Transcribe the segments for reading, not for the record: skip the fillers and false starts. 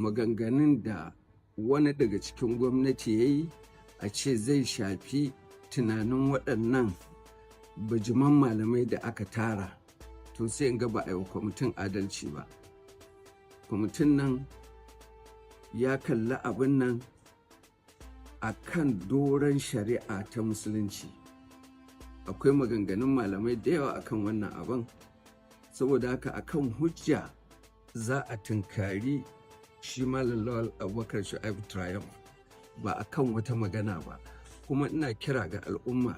Maganganun da wani daga cikin gwamnati ya yi a ce zai shafi tunanin waɗannan bijiman malamai da aka tara, to sai in ga ba a yi wa kwamitin adalci ba. Kwamitin nan ya kalli abin nan a kan doron shari'a ta Musulunci. Akwai maganganun malamai da yawa akan wannan abin. Saboda haka, akan hujja za a tunkari shi Malam Lawal Abubakar Shu'aibu Triumph, ba akan wata magana ba. Kuma ina kira ga al'umma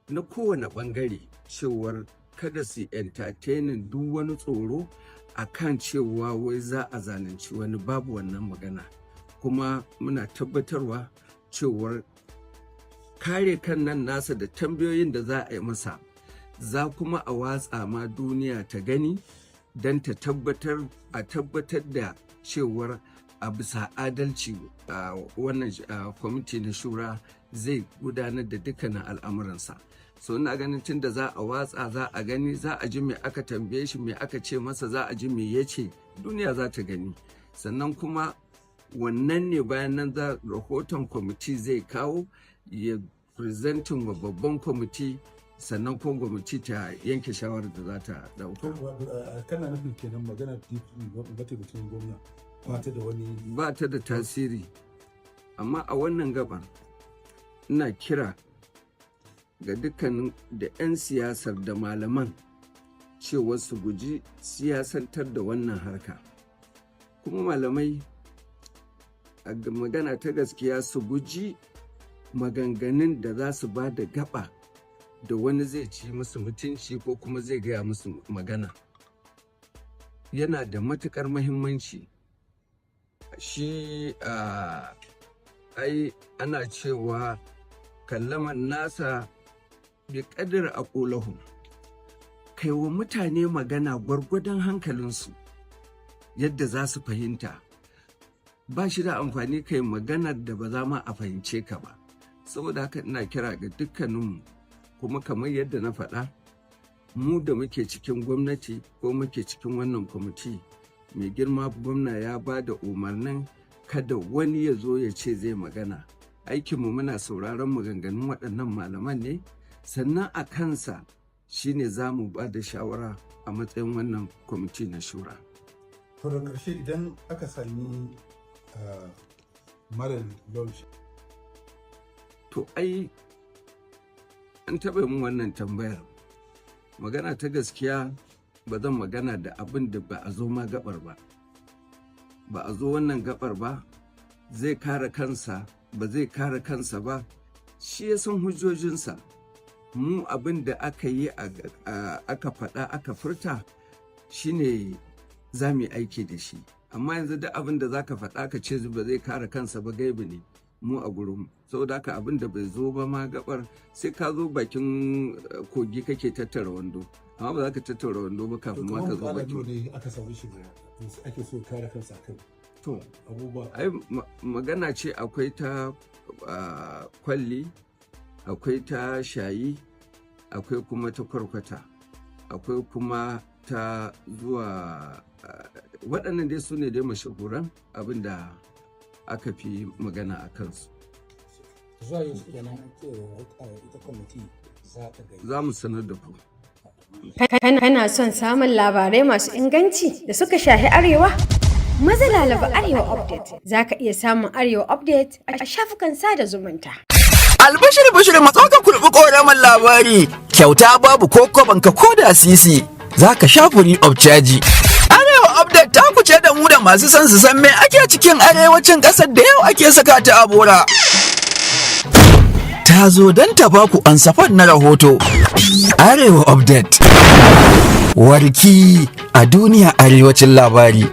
na kowane bangare cewar kada su entertaining duk wani tsoro akan cewa wai za a zalunci wani. Babu wannan magana. Kuma muna tabbatarwa cewar kare kan nan nasa da tambayoyin da za a yi masa, za kuma a watsa ma duniya ta gani don ta tabbatar a tabbatar da cewar a bisa adalci a wannan kwamiti na shura zai gudanar da dukkanin al'amuransa. So ina ganin tun da za a watsa, za a gani, za a ji me aka tambaye shi, me aka ce masa, za a ji me ya ce, duniya za ta gani. Sannan kuma wannan ne, bayan nan za rahoton kwamiti zai kawo ya presenting wa babban kwamiti, sannan kuma kwamiti ta yanke shawarar da za ta dauka. Kana nufin kenan magana mataimakin gwamna ba ta da wani Ba ta da tasiri. Amma a wannan gabar ina kira ga dukkanin da 'yan siyasar da malaman cewa su guji siyasantar da wannan harka. Kuma malamai, a magana ta gaskiya, su guji maganganun da za su ba da gaba da wani zai ci musu mutunci ko kuma zai gaya musu magana. Yana da matukar mahimmanci. Shi ai ana cewa kallaman nasa bi qadri uqulihim. Kai wa mutane magana gwargwadon hankalinsu, yadda za su fahimta. Ba shi da amfani kai maganar da ba za ma a fahimce ka ba. Saboda haka ina kira ga dukkaninmu. Kuma kamar yadda na faɗa, mu da muke cikin gwamnati ko muke cikin wannan kwamiti, mai girma gwamna ya ba da umarnin kada wani ya zo ya ce zai magana. Aikinmu muna sauraron maganganun waɗannan malaman ne, sannan a kansa shine za mu ba da shawara a matsayin wannan kwamiti na shura. To, da ƙarshe, idan aka sami Malam Lawal To, ai an taɓa min wannan tambayar. Magana ta gaskiya, ba zan magana da abin da ba a zo ma gabar ba. Ba a zo wannan gabar ba. Zai kare kansa, ba zai kare kansa ba, shi ya san hujjojinsa. Mu abin da aka yi, aka faɗa, aka furta, shine za mu yi aiki da shi. Amma yanzu duk abin da za ka faɗa ka ce ba zai kare kansa ba, gaibi ne mu a gurinmu. Saboda haka, abin da bai zo ba ma gabar, sai ka zo bakin kogi kake tattara wando, amma ba za ka tattara wando ba kafin ma ka zo bakin Ne aka sami shi da ake so kare kansa kan To, abubuwa. Ai magana ce, akwai ta kwalli, akwai ta shayi, akwai kuma ta kwarkwata, akwai kuma ta zuwa waɗannan dai su ne dai mashahuran abin da aka fi magana a kansu. Zuwa yau kenan ita kwamiti za ta gani? Za mu sanar da ku. Kana son samun labarai masu inganci da suka shahi Arewa? Maza lalaba Arewa Update. Za ka iya samun Arewa Update a shafukan sada zumunta. Albashir bashir, matso ka kurɓi ƙoramar labari. Kyauta, babu ko kwabanka ko da sisi. Za ka sha free of charge. Arewa Update ta kuce da mu da masu son su san me ake cikin arewacin ƙasar da yau ake saka ta a bora. Ta zo don ta baku ansafan na rahoto. Arewa Update. Warki a duniya arewacin labari.